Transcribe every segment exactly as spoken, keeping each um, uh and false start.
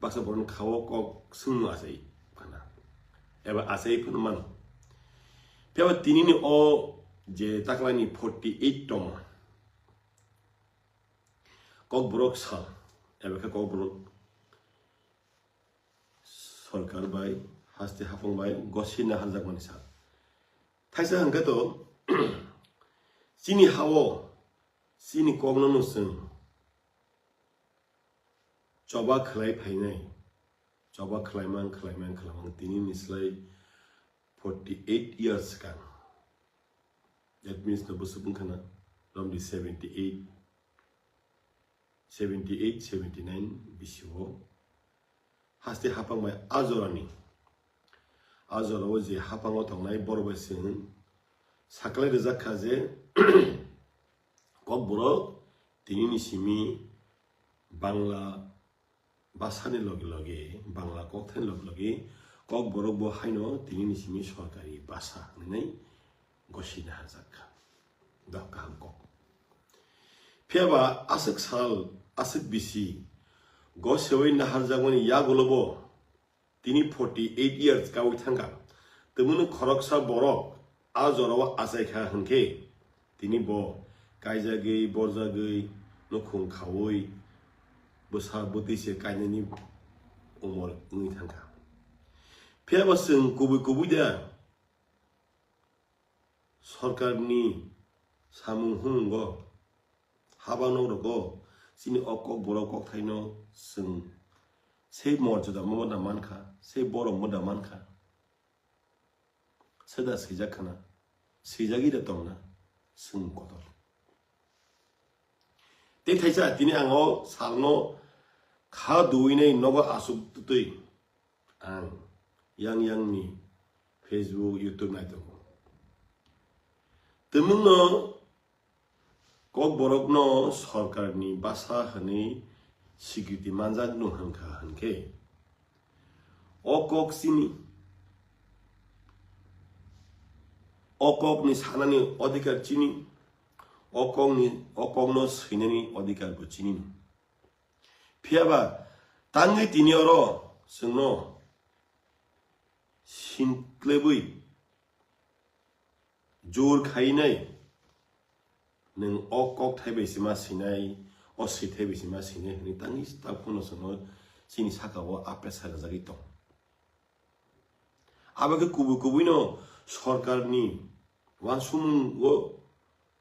baksa borokni khao kok swngno achai phano, eba achai phano mano. Phiya ba tinini o je taklani forty eight tongma Kokborok sal, eba khe Kokborok sorkar bai, haste haphang bai gosina harjakmani sal. Thaisa hwnkhe to, chini hao, chini kokno no chwng choba khlai phainai, choba khlaimang, khlaimang, khlaimang, tini ni slai forty eight years swkang. That means no bwswk wngkha na, romdi seventy eight, seventy eight, seventy nine bisio haste haphang bai a jorani, a jorao je haphango tongnai borok bai chwng saklai rijak kha je Kokborok tini ni simi Bangla bwsani loge loge, Bangla kokthani loge loge Kokborok bo haino tini ni simi sorkari bwsa hwnwi gosina harjak kha. Doh kaham kok. Phiya ba aswk sal, aswk bisi goseui naharjakmani yagulo bo tini forty eight years kaui thangkha. Tongmani khoroksa borok a jorao achai kha hwnkhe, tini bo kaijagwi, borjagwi, nukhung khaui, bwsa bwtwi se kainani umor wngwi thangkha. Phiya ba chwng kubui kubui da sorkarni samung humung go haba nok rogo chini o Kokborok kokthaino chwng sei morjada mo da mankha, sei borom mo da mankha. Seda swijak khana, swijagwi da tongna, chwng kotor. Tei thaisa tini ang o salno kha duinai nogo aswk twtwi ang yang yang ni Facebook, YouTube nai tongo. Twmwngno Kokborokno sorkarni bwsa hwnwi sikriti manjakno hwnkha hwnkhe, o kok chini, o kokni sanani odhikar chini, o kokni, o kokno swinani odhikar bo chini. Phiya ba tangwi tini oro chwngno sinklebwi jor khainai, nwng o kokthai bai se ma sinai, o swithai bai se ma sinai hwnwi tangwi ta phano chwngno chini saka o apesa rwjagwi tong. Abo khe kubui kubui no sorkarni uansukmung o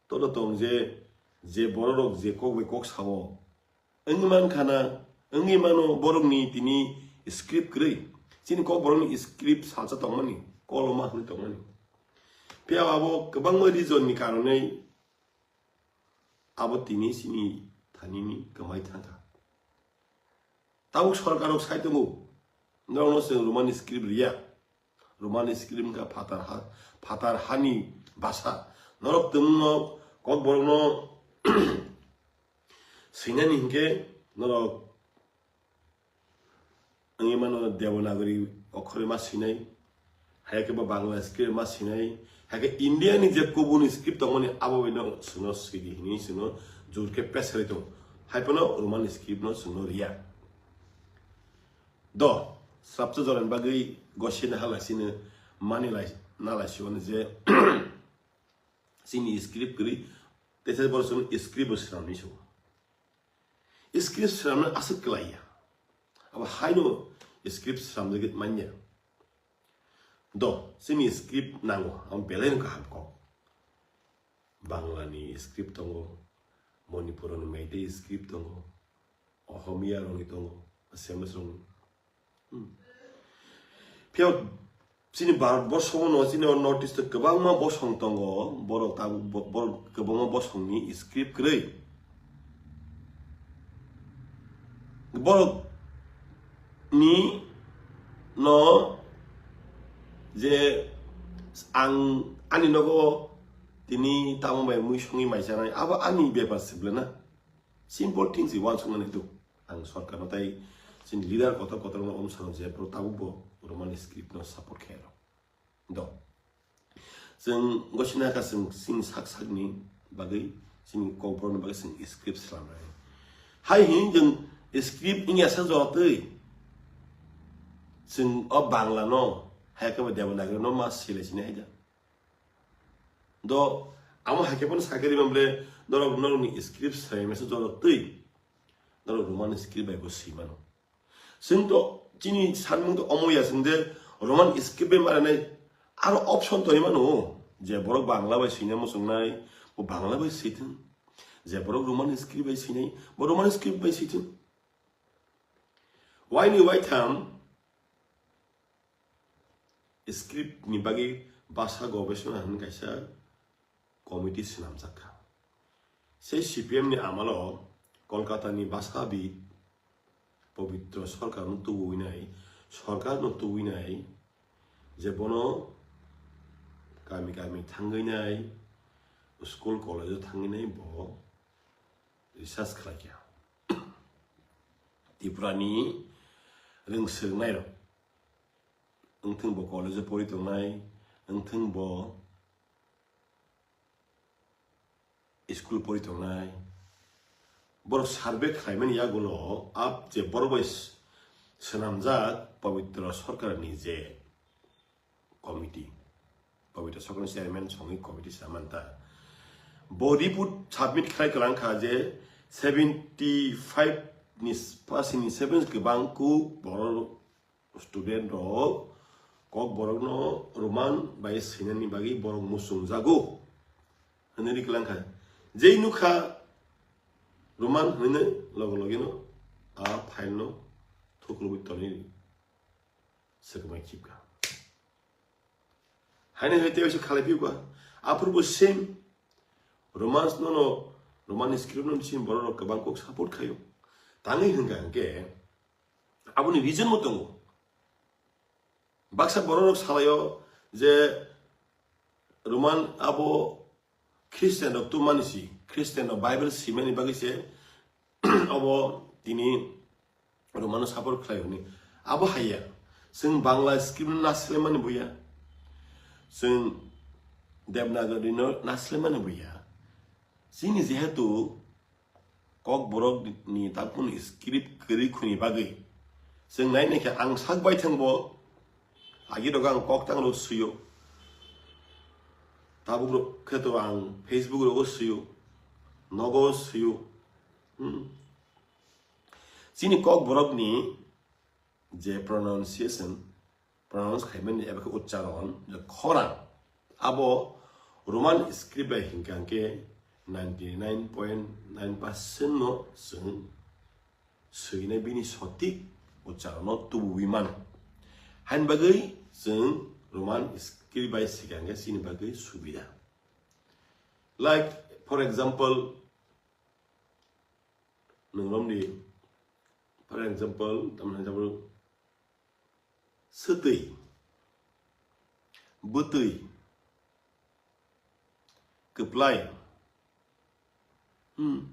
todo tong je, je bororok je kok bai kok sao, wngwi man khana, wngwi mano borokni tini script kwrwi. Chini Kokborokni script salsa tongmani, koloma hwnwi tongmani. Phiya abo kwbangma reason ni karonwi abo tini chini thanini kwmai thangkha. Tabuk sorkarrok sai tongo, norokno chwng Roman script riya. Roman script wngkha phatar ha, phatar hani basa. Norok tongno Kokborokno swinani hinkhe norok wngwi mano Devanagari okhorwi ma swinai, hai khe bo Bangla script ma swinai, hai khe India ni je kubun script tongmani abo bai no chwngno swidi hinwi chwngno jor khe pesari tongo. Hai phano Roman script no chwngno riya. Do, swrapsa jorani bagwi gosina halaisino mani lai, nalaisio je chini script kwrwi, teisa borok chwngno script bo swnamwi sio. Script swnamna aswk kwlaiya. Abo haino script swnamjagwi manya. Do, chini script nango, amo belai no kaham kok. Bangla ni script tongo, Manipur ni Meitei script tongo, Ohomia rokni tongo, Assamese rokni. Hmm. Phiya chini Bharat borso no, chini o North East o kwbangma bosong tongo, borok tabuk bo-, borok kwbangma bosong ni script kwrwi. Borok ni no je ang ani nogo tini tamo bai mui songwi mai chanai, abo ani bepar se bwle na. Simple things se uansuknani do. Ang sorkar no tai chini leader kotor kotor no omsano je bro tabuk bo Roman script no support khe rw. Do. Chwng gosina kha chwng chini sak sakni bagwi, chini kokborokni bagwi chwng script swnamnai. Hai hwnwi chwng script wngya sa jotwi Chwng o Bangla no, hai khe bo Devanagari no ma sile sini hai da. Do, amo hai khe phano sakhe rima ble, norok, norokni script saimasu jorok twi, norok Roman script bai bo swi mano. Chwng to, chini sanmung to omo ya chwng de Roman script bai maranai aro option to mano, je borok Bangla bai swina muchungnai, bo Bangla bai swithwng, je borok Roman script bai swinai, bo Roman script bai swithwng. Waini waitham script ni bagwi basa gobesona hwn kaisa committee swnamjak kha. Sei C P M ni amalo Kolkata ni basabid Pabitra Sarkar no tubui nai, Sarkar no tubui nai, je bono kami kami thangwi nai, school college o thangwi nai bo research khlai kha. Tripura ni rwng swrwngnai rok, wngthwng bo college o pori tongnai, wngthwng bo school pori tongnai, borok survey khlaimani yagulo ab je borok bai s-, swnamjak Pabitra Sarkar ni je committee, Pabitra Sarkar ni chairman songwi committee swnamanta. Bo report submit khlai kwlang kha je seventy five ni percent ni seven kwbang ku borok student rok Kokborok no Roman bai swinani bagwi borok muchung jago hwnwi riklang kha. Jei nukha Roman hwnwi logo logi no a file no thuklubui tonwi swkmai khibkha. Haino hai tei khalai phiyokha. Aphuru bo same Romans no no Roman script no same borok rok kwbang kok support khaio. Tangwi hwnkha hwnkhe aboni reason bo tongo. Baksa borok rok salaio je Roman abo Christian rok tubumani si, Christian rok Bible simani bagwi se obo tini Romano support khlai hwnwi. Abo haiya, chwng Bangla script no naslemani buya, chwng Devanagari no naslemani buya. Chini jehetu Kokborok ni takun script kwrwi khuni bagwi. Chwng nai naikhe ang sak baithang bo agi rogo ang kok tang rok suyo. Tabuk rok khe to ang Facebook rogo suyo. Nogo suyo. Hmm. Chini Kokborok ni je pronunciation, pronounce khaimani eba khe uchcharon, je khorang, abo Roman script bai hinkha hwnkhe ninety nine point nine percent no chwng swinai bini sotik uchcharon no tubuwi mano. Hain bagwi chwng Roman script bai swikha hwnkhe chini bagwi subida. Like, for example, nwng romdi, for example, tamni hwnjabro, swtwi, bwtwi, kwplai. Hmm.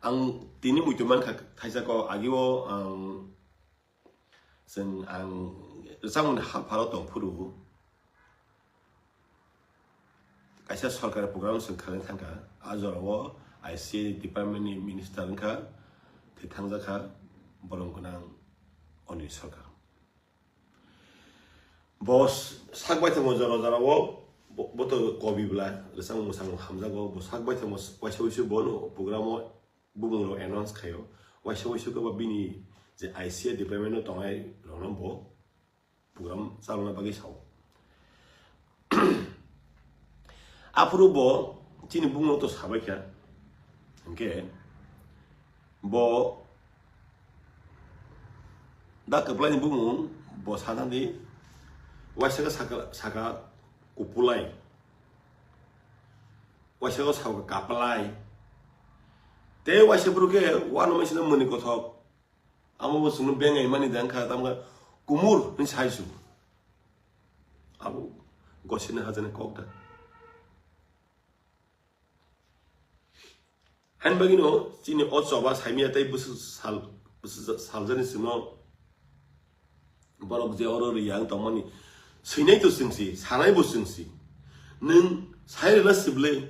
Ang tini muitu mankha thaisa kok agio ang chwng ang rwchapmungni hapharo tongphuru kaisa sorkari program chwng khlai thangkha. A jorao I C A department ni minister wngkha, tei thangjakha borom gwnang Anil Sarkar. Bo s-, sak baithangmo jora jorao bo, bo to kobi bwla, rwchapmung mwchangmung hamjago, bo sak baithangmo s-, waisa waisa bono program o bumung rok announce khaio. Waisa waisa khe bo bini je I C A department o tongnai rokno bo program chalona bagwi sao. Aphuru bo chini bumung rok to sabai kha. Hwnkhe bo da kwplai ni bumung bo sana di waisa khe saka, saka kupulai. Waisa khe saka kaplai. Tei waisa bwrwi khe uanama sino mwnwi kothok. Amo bo chwngno bengai mani da wngkha, tamo khe kumur hwnwi sai su. Abo gosini hajani kok da. Hain bagwino chini o choba saimya tei bwswk sal, bwswk saljani chwngno borok je oro riyang tongmani swinai to chwngsi, sanai bo chwngsi. Nwng sai rwna sibwlwi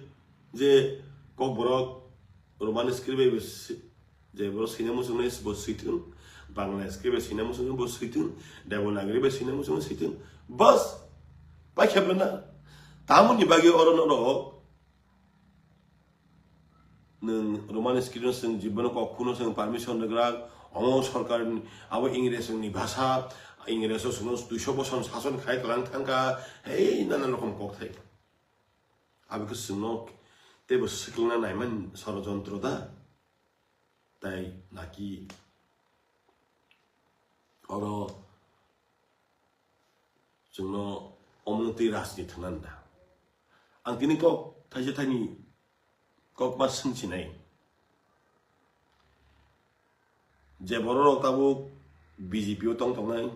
je Kokborok Roman script bai bo si-, je borok swina muchungnai bo swithwng. Bangla script bai swina muchung bo switwng, Devanagari bai swina muchung switwng. Bas. Pai kheblana. Tamoni bagwi oro norok nwng Roman script no chwng jibano kok khuno chwng permission rwgwrak, omo sarkar ni, abo Ingres ni bhasha, Ingres o chwngno duiso bosor sason khai tlang thangkha, hei nanan rokom kok thai. Abo khe chwngno teibo swkangna naimani sorojontro da? Tai naki oro chwngno omono twi rajniti thwngna nda. Ang tini kok thaisa thaini kok ma swngchinai. Je bororok tabuk B J P o tong tongnai,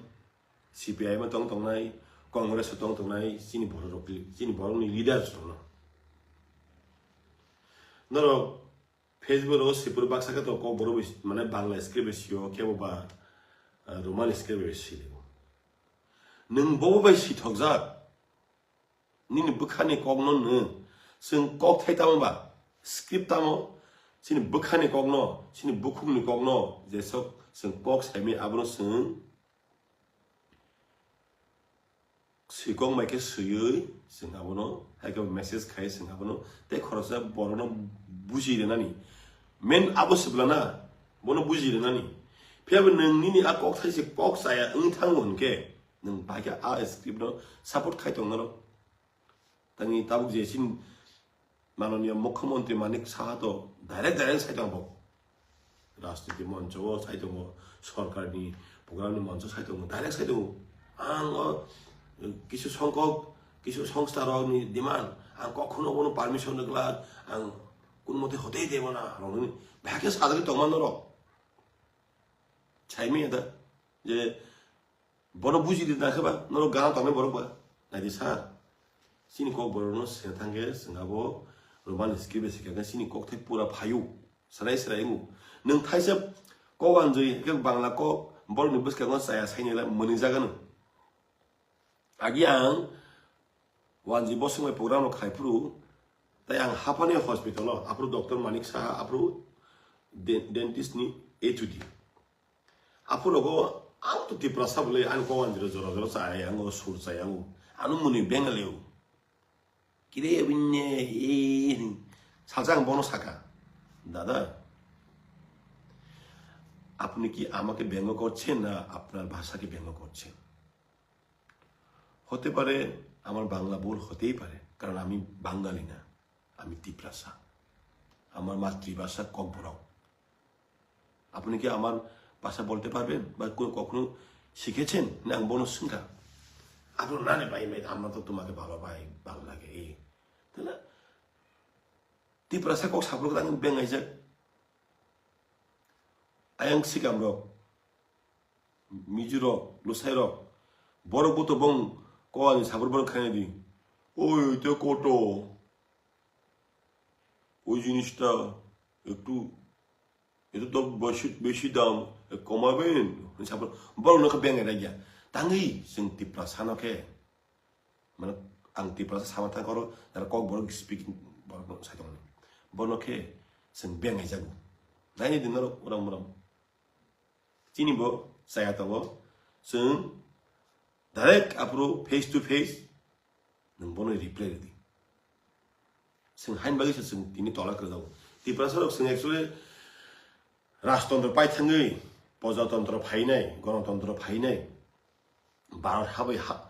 C P I M o tong tongnai, Congress o tong tongnai, chini bororok, chini borokni leaders rokno. Norok Facebook o sipur baksa khe to kok borok bai, mane Bangla script bai sio, kebo ba, ah, Roman script bai sio. Nwng bobo bai sithokjak. Nini bwkhani kokno nwng. Chwng kok thai tamo ba? Script tamo? Chini bwkhani kokno, chini bukhukni kokno, jesok chwng kok saimai abono chwng swikok bai khe swiwi chwng abono, hai khe message khai chwng abono, tei khoroksa borokno buji rwnani. Main abo swbla na, bono buji rwnani. Phiya bo nwng nini a kok thai se kok chaya wng thango hwn khe, nwng bai khe a script no support khai tong naro. Tangwi tabuk je chini Mananiya Mukhyamantri Manik Saha to direct direct sai tongo. Rajniti moncho o sai tongo, sorkarni programni moncho sai tongo, direct sai tongo. Ang o, eh, kisu songkok, kisu songstha rokni demand, ang kokhono bono permission rwgwlak, ang kun mote hotei debo na, rokni bahai khe sajagwi tongma norok. Saimanya da, je Bono buji di na khe ba, norok gana tongnai borok ba. Naidi sir, chini kok borok no se thang khe, chwng abo Roman script bai se khe chini kok thai pura phaio. Serai serai wngo. Nwng thaisa kok anjui khe Bangla kok borok ni bwskango chaya saini la mwnwi jaga no. Agi ang wanji bosong bai program rok khai phuru, tai ang haphani hospital o, aphuru Doctor Manik Saha, aphuru de-, dentist ni H O D. Aphuru go ang to Tiprasa bole, ang kok anjiro jora jora chai, ang o sur chai, ang o. Ano muni Bengali o. Kire binne, eh, salsa ang bono saka. দাদা, আপনি কি আমাকে ব্যঙ্গ করছেন না আপনার ভাষাকে ব্যঙ্গ করছেন? হতে পারে আমার বাংলা ভুল হতেই পারে, কারণ আমি বাঙালি না, আমি তিপ্রাসা। আমার মাতৃভাষা ককবরক। আপনি কি আমার ভাষা বলতে পারবেন বা কো-, কখনো শিখেছেন? না, আমি বললাম, "সিংহা।" আপনি, "না রে ভাই, ভাই, আমরা তো তোমাকে ভালো পাই, ভালো লাগে, এই।" তাহলে তিপ্রাসা কক সাপোর্ট করে আমি বেঙ্গাই যাক। আয়াং সিকাম রক, মিজু রক, লুসাই রক, বড় কত বং কোয়ানি সাপোর্ট বড় খাই দি। ওই, ওই তো কত? ওই জিনিসটা একটু, এটা তো বেশি, বেশি দাম, এ, কমাবেন? Hwnwi sa borok no khe bengai rai ya. Tangwi chwng Tiprasa no khe, mane ang Tiprasa sama thang koro, jara kok borok speaking borok no sai tongmani. Borok no khe chwng bengai jago. Naini din norok uram uram. Chini bo chaya tongo. Chwng direct aphuru face to face nwng bono reply rwdi. Chwng hain bagwi se chwng tini tola kwrwjago. Tiprasa rok chwng actually rajtontro pai thangwi, pojatontro phainai, gonotontro phainai, Bharat habai ha-,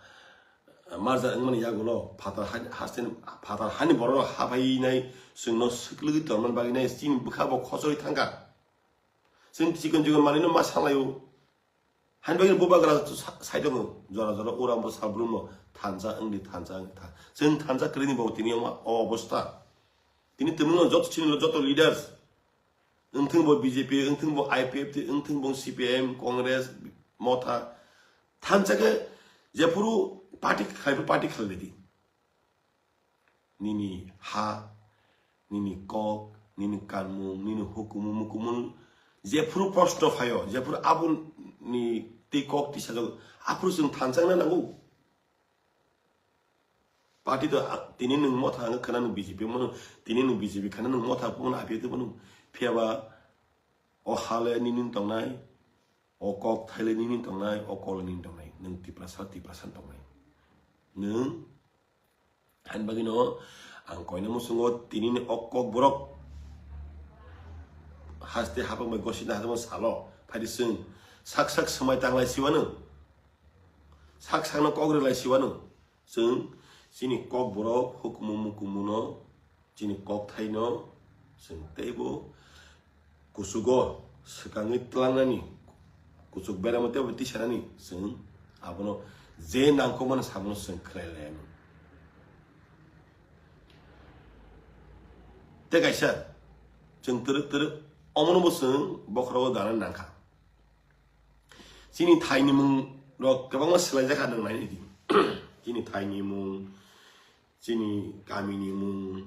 marja wngmani yagulo phatar hani, hasten, phatar hani borok rok habainai chwngno swklwgwi tongmani bagwi nai chini bwkha bo khochoi thangkha. Chwng chikon chikon manwino ma salaio. Hani bagwi bubagra sa-, saitongo, jora jora urambo salbrumno thansa wngdi, thansa wngdi, tha-, chwng thansa kwrwini bo tini wngma o obostha. Tini twmwino joto chini joto leaders, wngthwng bo B J P, wngthwng bo I P F T, wngthwng bo C P I M, Congress, Motha, thansa khe jephuru party khlai, party khlai di. Nini ha, nini kok, nini kanmung, nini hukumu mukumu, jephuru proshno phaio, jephuru aboni tei kok tisa jago, aphuru chwng thansa wngna nango. Party to, ah, tini nwng Motha hwnwi khwna nwng B J P mano, tini nwng B J P khwna nwng Motha phano aphi tongmano. Phiya ba o hale nini tongnai, O kok thaile nini tongnai, o kok nini tongnai. Nwng Tiprasa, Tiprasa tongnai. Nwng, hain bagwino ang koina muchungo tinini o kok borok haste hapang bai gosina hapang salo, phaidi chwng sak sak swmai tanglai siwano. Sak sakno kok rwlai siwano. Chwng chini kok borok hukumu mukumuno, chini kok thaino chwng teibo kuchugo swkangwi twlangnani, kuchuk beramo teibo tisanani chwng abono je nangkukmani sabono chwng khlai lai anw. Tei kaisa chwng twrwk twrwk omono bo chwng bokhorogo dana nangkha. Chini thaini mung rok kwbangma swlaijak kha, nwng naidi. Chini thaini mung, chini kamini mung,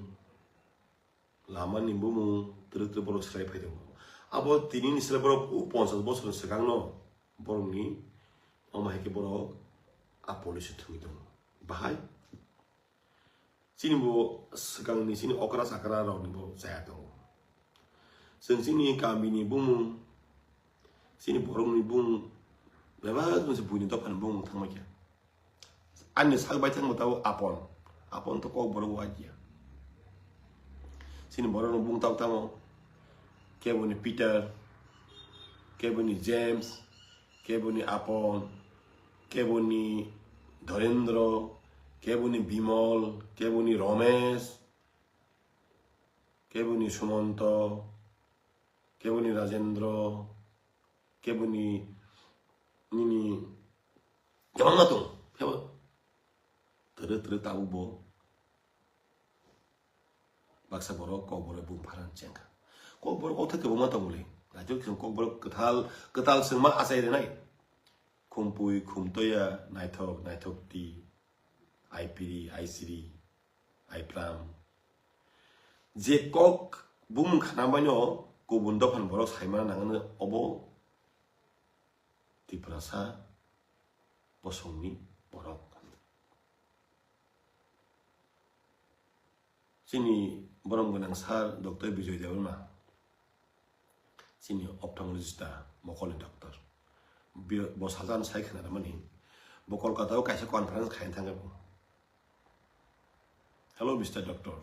lamani bumung, twrwk twrwk borok swlai phai tongo. Abo tinini swlai borok o ponchas bochorni swkangno borokni omo hai khe borok a police thwngwi tongo. Bahai chini bo swkangni chini okra chakra rokni bo chaya tongo. Chwng chini kamini bumung, chini borokni bumung, bebak se buini dophani bumung thangma khe. Ani sak bai thangma tabo apon, apon to kok borok wadia. Chini borokno bumung tabo tamo, keboni Peter, keboni James, keboni Apon, keboni Dhorendro, keboni Bimol, keboni Romesh, keboni Sumonto, keboni Rajendro, keboni nini kwbangma tongo. Kebo twrwk twrwk tabuk bo baksa borok kokborok bumung pharani chengkha. Kokborok kok thai kwbangma tongmoli. Naithok chwng kokborok kwthal, kwtal chwngma achai rwnai. Khumpui, khumtoya, naithok, naithok ti, aipiri, aisiri, aiplam. Je kok bumung khana baino kubun dophani borok saimana nangano obo Tiprasa bosongni borok. Chini borom gwnang sir Doctor Bijoy Debbarma, chini ophthalmologist ta, mokolni doctor. Bi-, bo sajani sai khna rwmani, bo Kolkata o kaisa conference khaina thangkha bo. "Hello, Mister Doctor,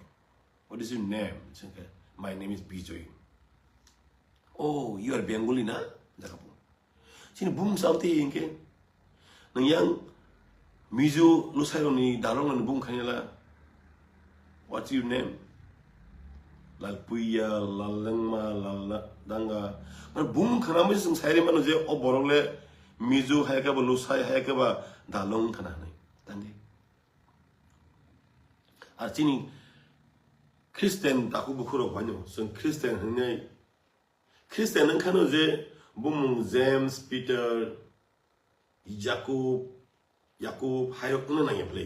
what is your name?" Sengkhe, "My name is Bijoy." "Oh, you are Bengali na?" Jakha bo. Chini bumung sao tei hinkhe, nang yang Mizo Lusairokni dalongrokni bumung khainala, "What's your name?" Lal Puiya, Lal Lengma, Lal La-, Danga. Mane bumung khana mui chwng sai rwmano je o borok le Mizo hai khe ba Lusai hai khe ba dalong khana hinwi. Tangdi. Ar chini Christian takhuk bukhurok baino chwng Christian hinwi Christian wngkhano je bumung James, Peter, Jacob, Jacob, hairok wngna nangya bwle.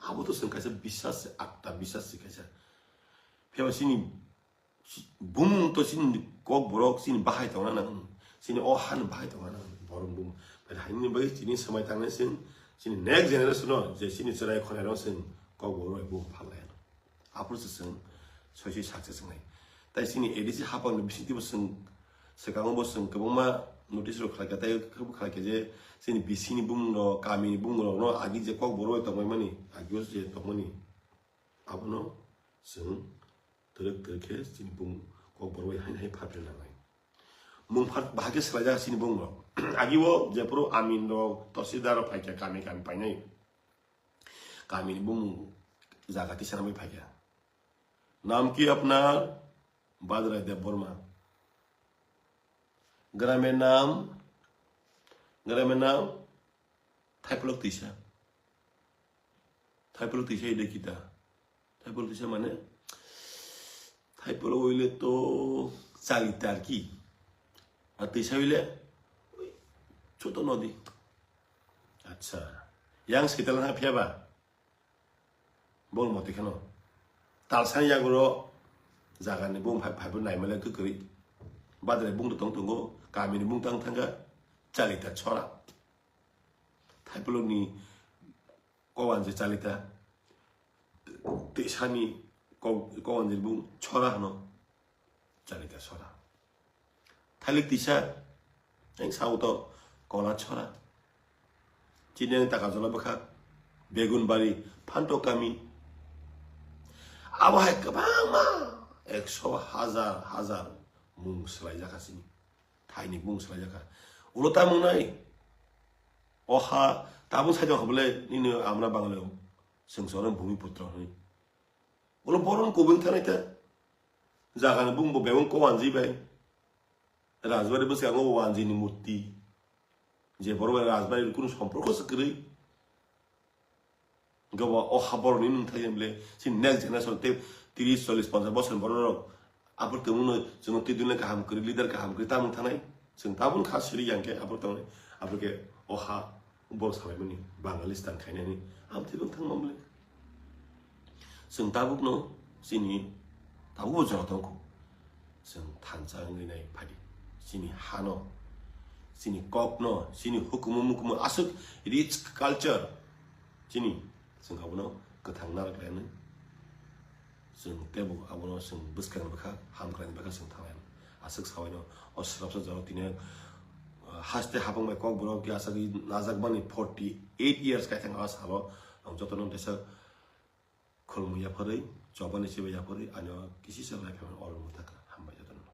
Abo to chwng kaisa bisas se, atta bisas se kaisa. Phiyaba chini bumung to chini kok borok chini bahai tongna nang, chini o hani bahai tongna nang, borok bumung. Bai haini bagwi chini swmai tangnai chwng, chini next generation no, je chini chwrai khonai rok chwng kok borok bai bumung phalnai. Aphuru se chwng soi soi sak se chwngnai. Tai chini A D C hapang ni bisingtwi bo chwng swkango bo chwng kwbangma notice rok khlaikha, tai khe bo khlaikha je chini bisingni bumung rok, kami ni bumung rok no agi je kok borok bai tongmani, agi o je tongmani, abono chwng twrwk twrwk khe chini bumung kok borok bai haino hai phalphi nangnai. Mung phat bahai khe swlaijak chini bumung rok. Agi o jephuru amin rok, tosida rok phaikha kami kami painai. Kamini bumung jaga tisana bai phaikha. Naam ki apnar? Badrai Debbarma. Grame naam, grame naam Thaipolok Tisa. Thaipolok Tisa ide kita. Thaipolok Tisa mane? Thaipolok hoile to Chalita ar ki. Ar Tisa hoile oi choto nodi. Acha. Yang setelan ha phiya ba? Bol moti kheno. Talsani yaguro jagani bung phai, phaibo naimale kwkwi. Badre bung tong tongo, kamini bung tang thangkha, Chalita chora. Thaipolokni kowan je Chalita, Tisani ko-, kowan je bung chora hano, Chalita chora. Thailik Tisa, Ang sao to kola chora. Chini ang taka jola bwkha. Begunbari, Phanto kami. Abo hai kwbangma ekso hajar hajar mung swlaijakha chini. Thaini mung swlaijakha. Ulo tamung nai. Oha, tabung saida hobole nini amra bangleo. Sengsono bhumi putra hwnwi. Ulo boron kubung thanai ta. Jagani bung bo bebung ko wanji bai. Rajbari bwskango wanjini murti. Je borok bai Rajbari kunu somporko se kwrwi. Gobo o ha borokni nwng thai bole si next generation te tris, chollis, ponchash bosor borok rok. Abor tongmano chwngno twi dune kaham kwrwi, leader kaham kwrwi tamung thanai. Chwng tabun kha siri yang khe abor tongnai. Abor khe o ha borok salaimani Bangalistan khainani. Am thibung thangma bole. Chwng tabukno chini tabukbo jora tongkho. Chwng thansa wngwi nai phadi. Chini hano, chini kokno, chini hukumu mukumu aswk rich culture. Chini chwng abono kwthang narwk lainai. Chwng teibo abono chwng bwskang bwkha, hamkraini bwkha chwng thanglainai. Aswk sawaino o swrapsa jora tini, uh, haste hapang bai kokborok ya aswk najakmani forty eight years kaithang a salo ang jotono teisa khulumung yapharwi, chobani chibai yapharwi, ani o kisisa life haino olmo thaka.